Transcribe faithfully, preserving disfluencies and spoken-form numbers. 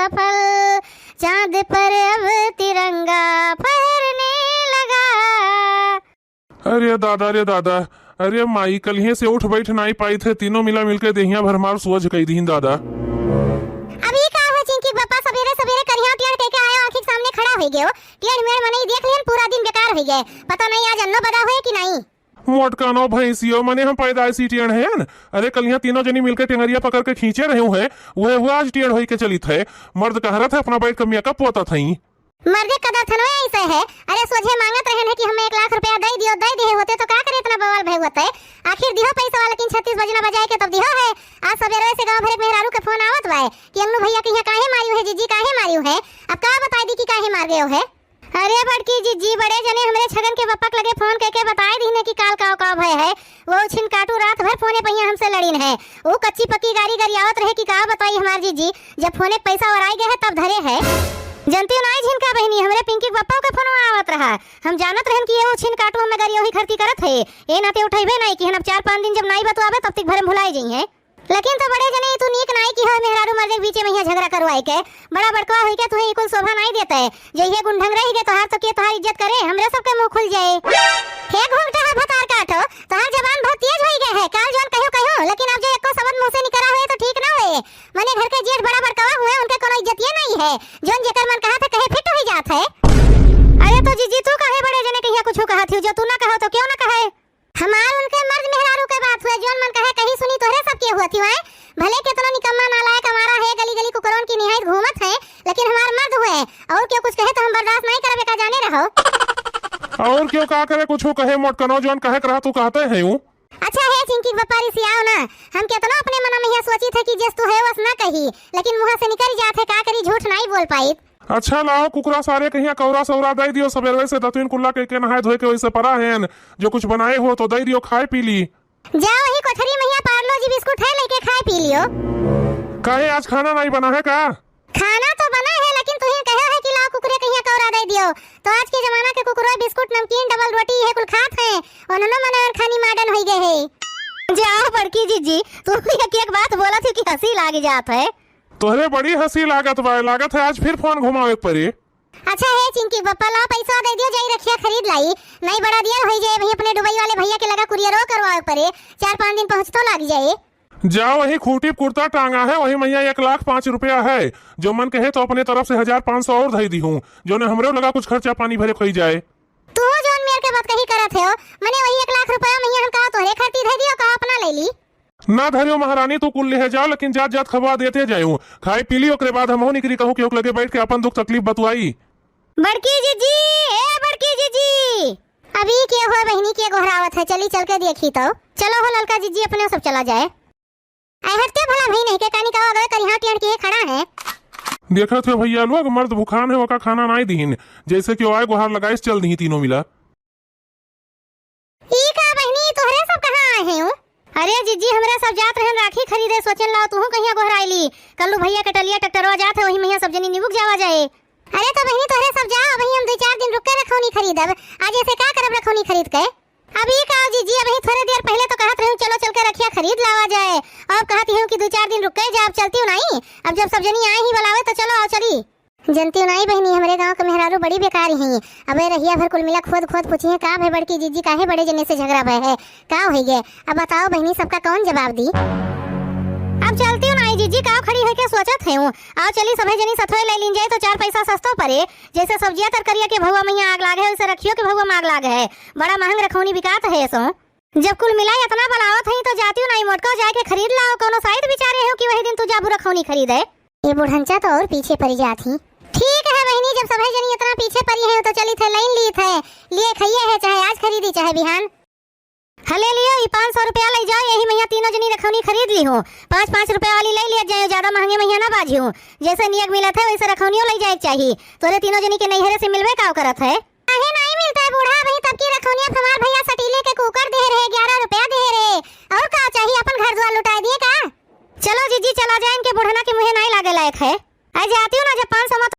सफल, चांद पर अब तिरंगा फहरने लगा। अरे दादा, अरे दादा, अरे माई, कलिहे से उठ बैठ नाई पाइत है, तीनों मिला मिलके देहिया भर मार सुअझ कई दीन दादा। अब ई का हो चिंकी के बप्पा, सबेरे सबेरे करिहा टेढ़ कइके आयो, आँखी के सामने खड़ा होइ गयो। टेढ़ मेढ़ मनई देख लिहन, पूरा दिन बेकार होइ गए। पता नहीं आज अन्नो बदा होए कि नहीं। मोटकनो भैंसियो, मने हम पैदाइशी टेढ़ हैं। अरे कलिहा तीनों जनी मिलके टेंगरिया पकड़ के खींचे रहे हैं, उहे हुआ आज टेढ़ होई के चलित है। मर्द कहरत है अपना बैठ के मेकअप पोतत हई। मर्दे कदर थनवे ऐसे है। अरे सोझे मांगत रहन है कि हमें एक लाख रुपया दई दियो, दई दिहे होते तो का करे इतना बवाल भय होते। आखिर दिहो पैसा, लेकिन छत्तीस बजना बजाए के तब दिहो है। आज सबेरे से गाँव भरे के मेहरारू के फोन आवत बाए कि अंगनू भैया कहिया काहे मारियो है जीजी, काहे मारियो है। अब का बताई दी कि काहे मार गयो है। अरे बड़की जीजी, बड़े जने हमरे छगन के बप्पा के लगे फोन कइके बताए दीने कि काल काव काव भय है। वो छिनकाटू रात भर फोने पहिया हमसे लड़ीन है। वो कच्ची पक्की गारी गरियावत रहे कि का बताई हमार जीजी, जब फोने के पैसा ओराई गए है तब धरे है। जनती नाई झिनका बहिनी, हमरे पिंकी के बप्पा के फोन आवत रहा। हम जानत रहन कि ये वो छिनकाटू हमें गरियोही खरती करत है। ए नाते उठैबे नाई कि हम अब चार पाँच दिन जब नाई बतवाबे तब तक भरम भुलाई जइहे। लेकिन तो बड़े जने, तू नीक नाई की हो, मेहरारू मर्दे के बीचे में यहाँ झगड़ा करवाए के। बड़ा बड़कवा होई के तुहे ई कुल शोभा नाई देते। जइहे गुंढंग रह गए तोहार, तो के तोहार इज्जत करे? हमरे सबके मुंह खुल जाए। हे घूंघटा है भतार काटो, तोहार जबान बहुत तेज होई गए है। काल जौन कहो कहो, लेकिन अब जो एको शब्द मुंह से निकरा हुए तो ठीक ना हुए। मने घर के जेठ बड़ा बड़कवा हुए, उनके कोनो इज्जतिये नाई है। जौन जेकर मन कहा था कहे फिट हुई जात है। अरे तो जीजी तू काहे बड़े जने कहिया कुछ कहा थी, जो तू ना कहो तो क्यों ना कहे? हमार उनके मर्द मेहरारू के बात हुए, जौन मन कहे कही सुनी तोहरे सबके हुआ थी। भले केतनो निकम्मा नालायक आवारा है, गली गली कुकरौन की निहायत घूमत है, लेकिन हमार मर्द हुए, और क्यों कुछ कहे तो हम बर्दाश्त नहीं करबे का, जाने रहो। और क्यों का करे, कुछ कहे मोटकनो, जौन कहे के रहा तू कहते है ऊ। अच्छा हे चिंकी के बप्पा रिसियाओ ना, हम केतनो अपने मन में यह सोची थे कि जस तू है वस ना कही, लेकिन मुँह से निकल जात है, का करी, झूठ नहीं बोल पाई। अच्छा लाओ कुकुरा सारे कहिया कौरा सौरा दई दियो, सबेरवे से दतुइन कुल्ला कइके नहाए धोए के वैसे परा हेन, जो कुछ बनाए हो तो दई दियो, खाए पी ली। जा वही कोठरी में यहाँ पार्लो जी बिस्कुट है, लेके खाए पी लियो। काहे आज खाना नहीं बना है का? खाना तो बना है, लेकिन तुहिन कहे है कि लाओ कुकुरे कहिया कौरा दई दियो, तो आज के जमाना के कुकुरो बिस्कुट नमकीन डबल रोटी ये कुल खात है, उन्होंने मने और खानी माडन होई गए है। जा बड़की जीजी, तू एक एक बात बोलत हो कि हंसी लाग जात है। तोहरे बड़ी हंसी लागत बा, लागत है आज फिर फोन घुमावे के पड़ी। अच्छा हे चिंकी बप्पा, ला पैसा दे दियो, जाई रखिया खरीद लाई, नहीं बड़ा देर होई जाए, वहीं अपने दुबई वाले भैया के लगा कुरियरो करवावे के पड़े, चार पाँच दिन पहुँच तो लाग जाए। जा वही खूंटी कुर्ता टांगा है, वही मैया एक लाख पाँच रुपया है, जो मन कहे तो अपने तरफ से हजार पाँच सौ और धई दी हूँ, जो ने हमरे लगा कुछ खर्चा पानी भरे खोई जाए। तू जौन मेर के बात कही करत है, मने वही एक लाख रुपया मैया हम कहा तोहरे खर्ची धई दियो, कहा अपना ले ली। ना धरियो महारानी, तू कुल लिहे जाओ, लेकिन जात जात खबा देते जायो। खाई पी ली, ओकरे बाद हमहू निकरी कहूँ कि ओक लगे बैठ के अपन दुख तकलीफ बतुआई। बड़की जीजी, ए बड़की जीजी। अभी के हो बहिनी के गोहरावत है, चली चल के देखी तो। चलो हो ललका जीजी, अपने सब चला जाए। आए हटते भला भई नहीं के कानी का अगवे करिहा टियन के खड़ा है। देखत हो भैया लोग, मर्द भुखान है, ओका खाना नाई दीन। जैसे कि आए गोहार लगाइस चल दी तीनों मिला। ई का बहिनी, तोहरे सब कहाँ आए हैं ऊ? अरे जीजी, हमरा सब जात रहन राखी खरीदे, सोचन लाओ तुहू कहिया गोहराइली। कल्लू भैया के टलिया ट्रैक्टरवा जात है, वही मैया सब जनी निबुक जावा जाए। अरे तो बहिनी, तोहरे सब जाओ, वही हम दो चार दिन रुक के रखौनी खरीदब। आज ऐसे का करब रखौनी खरीद के? अब ई का जीजी, अबही थोड़े देर पहले तो कहत रहू चलो चल के रखिया खरीद लावा जाए, अब कहत हूँ कि दो चार दिन रुक के जाब, चलती हूँ नहीं। अब जब सब जनी आए ही बुलावे तो चलो आओ चली। जनती नाई बहिनी, हमरे गाँव के मेहरारू बड़ी बेकार ही। अबे रहिया भर कुल मिला खोद खोद पूछी है, का भे बड़की जीजी, काहे बड़े जने से झगड़ा भय है, का होई गे? अब बताओ बहिनी, सबका कौन जवाब दी? अब चलती हूँ नाई जीजी, का खड़ी होके सोचत है हूँ। आओ चली सभे जनी सथवे ले लीन जाए तो चार पैसा सस्तो पड़े। जैसे सब्जिया तरकारिया के भउआ में आग लागे है, वैसे रखियो के भउआ में आग लागे है। बड़ा महंग रखौनी बिकात है सो। जब कुल मिला इतना बलावत हई तो जातियो नाई मोटको जाए के खरीद लाओ, कौनो साइत बिचारे हो कि वही दिन तू जाबू रखौनी खरीदे। ये बुढ़ंचा तो और पीछे पड़ी जात ही। ठीक है बहिनी, जब सभे जनी इतना पीछे पड़ी है तो चली थे लाइन ली थे, लिए खाइए है, चाहे आज खरीदी चाहे बिहान। हले लियो, ई पाँच सौ रुपया ले जाओ, यही मैया तीनों जनी रखौनी खरीद ली हो। पाँच पाँच रुपया वाली ले लिया जाए, ज्यादा महंगे मैया ना बाजी हो। जैसे नियक मिलत है वैसे रखौनियो ले जाए के चाहिए। तोरे तीनों जनी के नैहरे से मिलबे का करत है। काहे नाई मिलता है बूढ़ा? अबही तब की रखौनिया हमार भैया सटीले के कुकर दे रहे, ग्यारह रुपया दे रहे। और का चाहिए, अपन घर द्वार लुटाए दिए का? चलो जीजी, चला जाए, इनके बुढ़ना के मुँहे नाई लागे लायक है। आ जाती हूँ ना, जब पाँच सौ मत